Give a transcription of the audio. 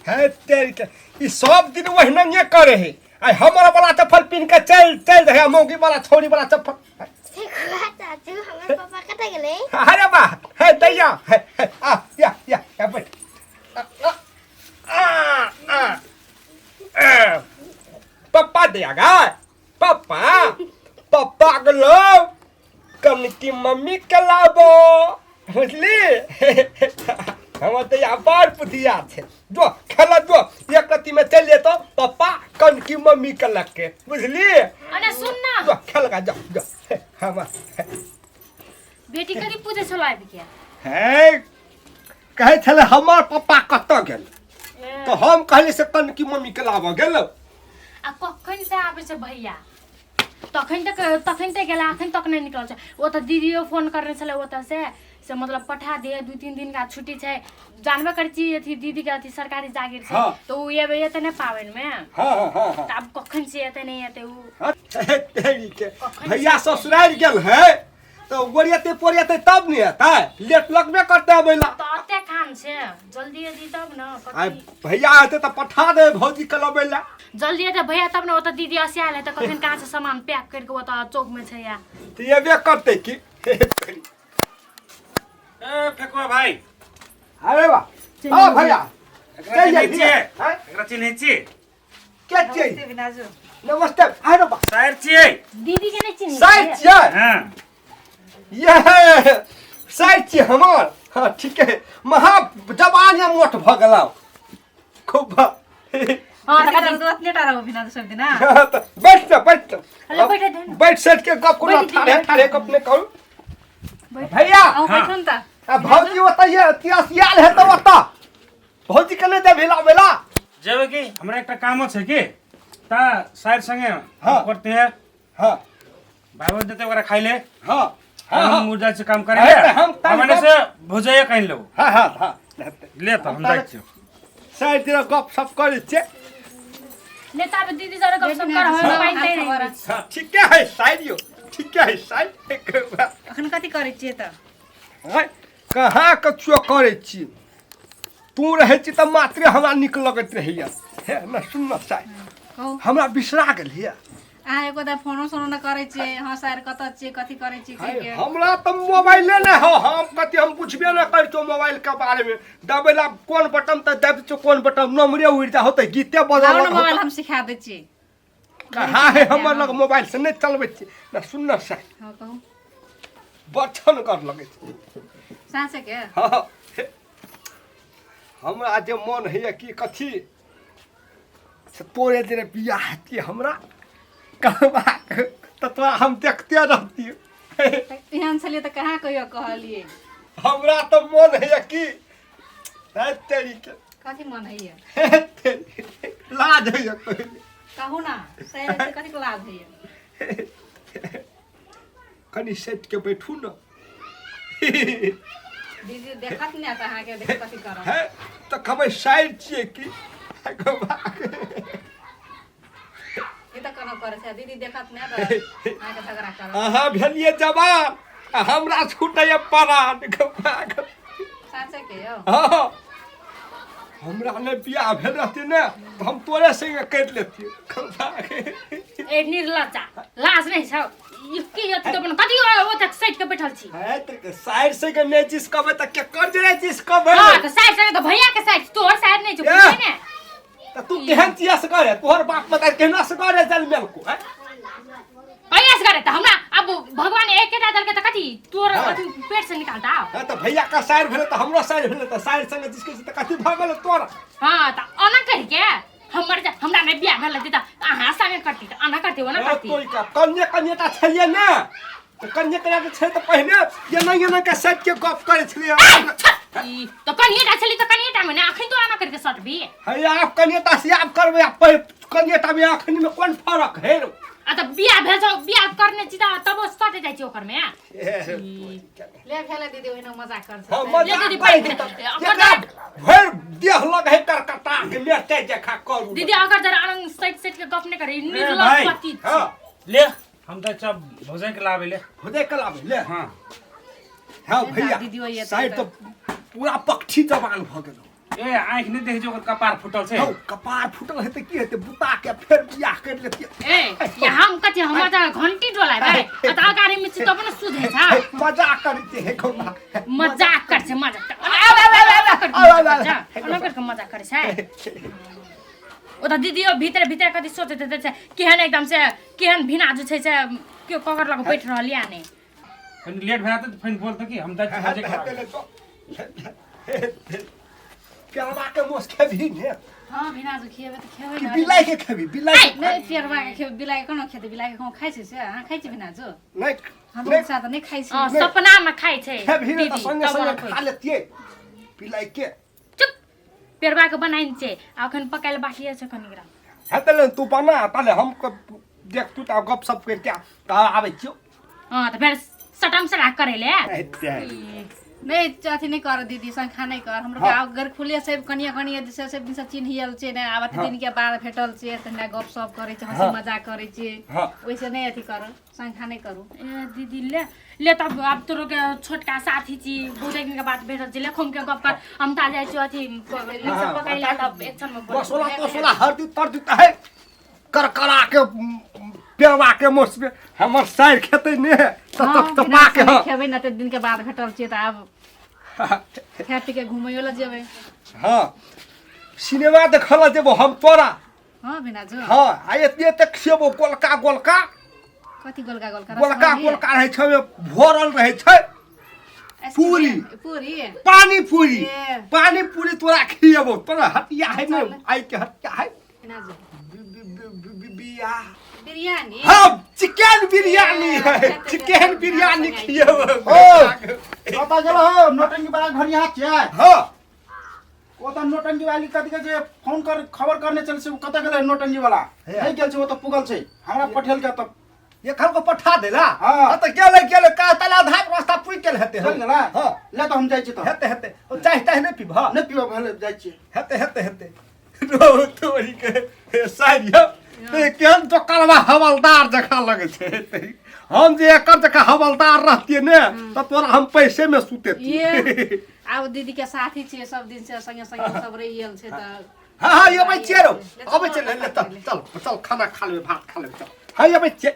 है तेरी के ई सब दिन ओहिना करे है। आइ हमर वाला चप्पल पिन्ह के चल चल रहे, मौगी वाला छोरी वाला चप्पल। देखो चाचू, हमर पापा कतऽ गेलै? अरे वाह, हे दैया, हे हे, आ या या या, बैठ। आ, आ, आ, आ, आ। पप्पा दिया गा, पप्पा पप्पा के लो कमटी मम्मी के लाबो, बुझली? हमर तऽ यहाँ बड़ बुधिया छै। जो खेल जो, एक रत्ती में चलि जेतौ पप्पा कनकी मम्मी के लग के, बुझली? अने सुन ना। जो खेल गा, जो जो हमर बेटी कथी पूछे छलो आबि के? हे, कहै छलै हमर पप्पा कतऽ गेल, तऽ हम कहली से कनकी मम्मी के लाबऽ गेलौ। आ कखन से आबै छै भैया? तखन तक, तखन तक गेला, अखन तक नहि निकलल छै। ओ तऽ दीदियो फोन करने छलै ओतऽ से, से मतलब पठा दे, 2-3 दिन का छुट्टी छै। जानबे करै छी अथी दीदी के अथी सरकारी जागीर छै। तऽ ओ एबै एतै नहि पाबनिमे। हाँ हाँ हाँ हाँ तऽ आब कखन से एतै नहि एतै ओ। हाँ, तेरी के भैया ससुराल गेल है तऽ ओरियते पोरियते तब नहि एतै, लेट लगबे करतै अबै ला। तऽ एते काम छै, जल्दी एती तब ने। आइ कथी? भैया एतै तऽ पठा दे भौजी के लबै ला। जल्दी एतै भैया तब ने। ओतऽ दीदी असियाल है तऽ कखन कहाँ से सामान पैक करके ओतऽ चौक में छै या। तऽ एबे करतै की। ए फेकुआ भाई। अरे वाह, हाँ भैया। एकरा चल चिन्है छियै? हैं? एकरा चिन्है छियै? के छियै? नमस्ते विनाजू। नमस्ते। अरे वाह। सायर छियै। दीदी के नहि चिन्है साइड छियै? छियै? हाँ। ये साइड छियै हमर। हाँ ठीक है, महा जवान या मोट भऽ गेलौ खूब। हाँ तऽ कथी कथी? दर्द ओतने टा रहू विनाजू सब दिना। हाँ, तऽ बैठ जा, बैठ जा। अरे बैठे दे ने। बैठ सेठ के गप करू। बैठ दीदी, ठाढ़े बैठ। ठाढ़े गप नहि करू भैया। अहूँ हाँ। बैठू ने तऽ। आ भौजी ओतऽ ये तियासियाल है तऽ ओतऽ भौजी के नहि देबही लाबै ला? जेबै की, हमरा एकटा कामो छै की ता सायर संगे। हाँ। करते हैं। हाँ। भाई देते ओकरा खाइ ले। हाँ हाँ हम हाँ मुर्जा से काम करे अरे ले। तऽ हम ताली हमने से भुजैया कहीं लेबो। हाँ हाँ हाँ ले तऽ हम जाइ छियौ। साइड दिना गप सप करै छियै। ले तऽ आब दीदी जरे गपशप कर, हाँ, हम पानि हाँ, तानि खबर। हाँ ठीके है साइड यौ, ठीके है साइड। अखन कथी करै छियै तऽ? हैं, कहाँ कछुओ करै छी? तू रहै छी तऽ मात्रे हमरा नीक लगैत रहैया। हे न सुन न साइ। कहू। हमरा बिसरा गेलियै। अहाँ एको दा फोनो सोनो नहि करै छियै। हँ सर, कतऽ छियै, कथी करै छियै है, कहिके? हमरा तऽ मोबाइले नहि हो, हम कथी हम बुझबे नहि करै छियौ मोबाइल के बारे में। दबै ला कोन बटन तऽ दबि छियौ, कोन बटन नम्बरे उड़ि जा होतै, गीते बजऽ लाउ ने लगौ। मोबाइल, हम सिखा दै छी। कहाँ है हमर लग मोबाइल से नहि चलबै छी न। सुन न साइ। हँ कहू। बचन कर लगै छै। साँचे के? हँ, हमरा जे मन होइए कि कथी से तोरे जे बियाह हेतियै हमरा कहबाक तऽ तोरा हम देखते रहतियै। एहन छलियै तऽ कहाँ कहियो कहलियै? हमरा तऽ मन होइए कि है तेरी के। कथी मन होइए? हे तेरी के, लाज होइए पहिले। कहू ना सही से, कथी के लाज होइए? कनि सटि के बैठू न। दीदी देखत नहि तऽ अहाँके देख कथी करब। है तऽ कहबै साइड छियै की। ई तऽ कोनो करै छै, दीदी देखत नहि तऽ अहाँके झगड़ा करब। अहाँ भेलियै जवान आ हमरा छूटैए परान। साँचे के यौ? हँ, हमरा नहि बियाह भेल रहतै ने तऽ हम तोरे संगे करि लेतियै। ए निर्लज्जा, लाज नहि छौ? ई की अथी तऽ अपन कथी ओ तक सटि के बैठल छी? है तऽ साइड से के नहि चिसकबै तऽ केकर जे नहि चिसकबै? हाँ तऽ साइड से तऽ भैया के साइड, तोहर साइड नहि छौ। ए! बुझली ने? तऽ तू केहन चियस करे, तोहर बाप मतार केहन से करे जलमेल को हैं? भैया से करे तऽ हमरा अब भगवान एकेटा देलकै तऽ कथी तोहर हाँ। अथी पेट से निकालता? हाँ तऽ भैया का साइड भेलै तऽ हमरो साइड भेलै, तऽ साइड संगे जिसके तऽ कथी भऽ गेलै तोरा? हाँ तऽ ओना कहिके हमर जे हमरा नहि बियाह भेल रहती तऽ अहाँ संगे करती तऽ एना करती ओना करती। तोई का कन्या कन्या टा छलियै ने, तऽ कन्या कन्या के छै तऽ पहिने एना एना के साइड के गप करै छलियै। ई तऽ कनिएटा छली तऽ कनिएटा मे ने, अखन तो एना करके सटबी। है आप कन्या टा से आप करबै आ कन्या टा में अखन में कोन फरक है? आ तऽ बियाह भेल छौ, बियाह करने छी तऽ तबो सट जाइ छी ओकर मे। ले भेलै दीदी, ओहिना मजाक कर। हाँ, ले मजाक दीदी, करै पानि छी पी तऽ ले। अकर एकरा भरि देह लग है करकटा के मेटे जखा करू। दीदी, अगर जरा अरंग सटि सटि के गप नहि करी। निर्लज भाई। पति। हाँ। ले हम तऽ सब भोजन के लाबै ले। खुदे कलाबै ले। हाँ। हाँ ले भैया। दीदी, ओहि साइड तऽ पूरा पक्षी जवान भऽ गेलौ। ए आँखि नहि देखै छै ओकर कपार फुटल छै। हौ, कपार फुटल हेतै की हेतै, बुता के फेर बियाह कर लेतियै। ए या हम कथी हमर त घंटी डोलाबै आ त अगाडि में छी तब न सुधे छ। मजाक करै छियै हे गौरा। मजाक कर छै मजाक। आब, आब, आब, आब, आब, आब, आब। ओना कर के मजाक करे छै। ओ त दीदीयो भीतर भीतर कथी सोचैत हेतै से केहन एकदम से केहन भिना जो छै से केओ ककर लग बैठ रहल या नै। कनि लेट भए जेतै तऽ फेर बोलतै कि हम जाइ छी भोजे हेतै करबाक। ले चल। पेड़वा के मोस खेबही ने? हँ भिना जो खिएबै तऽ खेबै कि ने। बिलाइ के खेबही? बिलाइ के? नहि, पेड़वा के खेबै, बिलाइ के कोना खेतै? बिलाइ के कोनो खाइ छै से? अहाँ खाइ छी भिना जो? नहि। हम नहि। साथ नहि खाइ छी। अँ, सपना में खाइ छै खेबही ने तऽ दीदी, संगे तब संगे ओना खोइ। खा लेतियै बिलाइ के। चुप, पेड़वा के बनाइन छै आ अखन पकायल बाकी छै कनि ग्राम। हेतै ने, तू बना ताले हम देख तू तऽ गप सप करिके तऽ आबै छियौ। हँ तऽ फेर सटम सटा करे ले। हेतै। नहि, अथी नहि कर दीदी संग नहि कर हमरो के। आब घर खुले से कनिया कनिया जे से दिन से चिन्हियल छै ने, आब एते दिन के बाद भेटल छै तऽ ने गप सप करै छै, हंसी मजाक करै छै। ओइसे नहि अथी कर, संखा नहि करू। ए दीदी, ले ले तब आब तोरो के छोटका साथी छी, बहुत दिन के बाद भेटल छी, ले खुम के गप कर। हम ता जाइ छी अथी पकाइला तब एक क्षण में बोल। मसोला तसोला हरदी तरदी तऽ है करकरा के पेड़वा के मोस में हमर साइर खेतै ने तऽ हँ, तप तपा के। बिना हँ। खेबै ने, एते दिन के बाद भेटल छियै तऽ आब खाय पी के घुमैयो लए जेबै। हँ, सिनेमा देखऽ लए जेबो हम तोरा। हँ बिना जो। हँ, आ एते एते खियेबो गोलका गोलका। कथी गोलका गोलका? गोलका रसमलाई? गोलका रहै छै, ओहिमे भरल रहै छै। आइसक्रीम? पूरी। पूरी। पानी पूरी। ए। पानी पूरी तोरा खियेबो। तोरा हटिया है ने, आइ के हटिया है। बिना जो। बिया बिरयानी। हाँ, चिकन बिरयानी है, चिकन बिरयानी खियेबो। ओ कतऽ गेल हो नौटंकी वाला घर यहाँ छियै? हाँ। ओतऽ नौटंकी वाली कथी कहै छै, फोन कर खबर करने चल से, कतऽ गेलै नौटंकी वाला? नहि गेल छै, ओ तऽ पुगल छै, हमरा पठेलकै तऽ। एखन को पठा देला? हाँ। हाँ, तऽ गेलै गेलै का तला आधा रास्ता पुरि गेल हेतै। चल गेला। हाँ। ले तऽ हम जाइ छी तऽ। हेतै हेतै, ओ चाय ताय नहि पीबह? नहि पीबऽ, भेलै, जाइ छियै। हेतै हेतै हेतै। रो तोरी के हे सारियो ते केहन दोकनवा हवलदार जकाँ लगै छै। हम जे एकर जकाँ हवलदार रहतियै ने तऽ तोरा हम पैसे में सुतेतियै। ये आब दीदी के साथी छियै, सब दिन से संगे संगे सब रहि गेल छै तऽ। हाँ हाँ, अबै छियै रौ, अबै छियै। ले ले, चल चल चल, खाना खा लेबै, भात खा लेबै, चल। हाँ, अबै छियै।